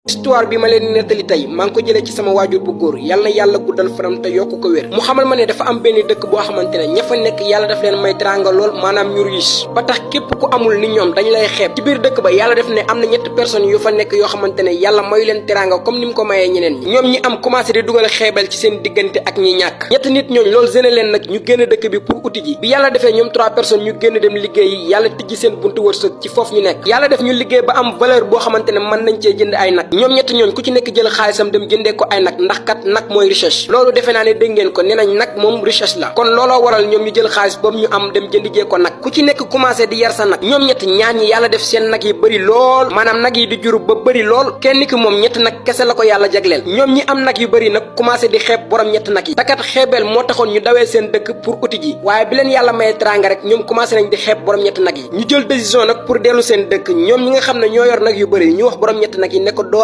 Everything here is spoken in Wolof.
histoire bi ma leen nettali tey maa ngi ko jëlee ci sama waajur bu góor yàlla na yàlla guddal faram te yokku ko wér mu xamal ma ne dafa am benn dëkk boo xamante ne ña fa nekk yàlla daf leen may teranga lool maanaam ñu riche ba tax képp ku amul ni ñoom dañ lay xeeb ci biir dëkk ba yàlla def ne am na ñetti personnes yu fa nekk yoo xamante ne yàlla mayu leen teranga comme ni mu ko mayee ñeneen ñi ñoom ñi am commencé di dugal xeebal ci seen diggante ak ñi ñàkk ñetti nit ñooñu loolu gëne leen nag ñu génn dëkk bi pour uti ji bi yàlla defee ñoom 3 personnes ñu génn dem liggéeyi yàlla tijji seen buntu wërsëg ci foofu ñu nekk yàlla def ñu liggéey ba am valeur boo xamante ne mën nañ cee jënd ay nag ñoom ñetti ñooñ ku ci nekk jël xaalisam dem jëndee ko ay nag ndax kat nag mooy richesse loolu defe naa ne dégg ngeen ko nee nañ nag moom richesse la kon looloo waral ñoom ñu jël xaalis boobu ñu am dem jëndi jee ko nag ku ci nekk commencé di yar sa nag ñoom ñett ñaar ñi yàlla def seen nag yi bëri lool maanaam nag yi di jur ba bëri lool kenn ki moom ñett nag kese la ko yàlla jagleel ñoom ñi am nag yu bëri nag commencé di xeeb borom ñett nag yi takat xeebeel moo taxoon ñu dawee seen dëkk pour uti ji waaye bi leen yàlla mayee teranga rek ñoom commencé nañ di xeeb borom ñett nag yi ñu jël décision nag pour dellu seen dëkk ñoom ñi nga xam ne ñoo yor nag yu bëri ñu wax borom ñett nag yi ne ko doo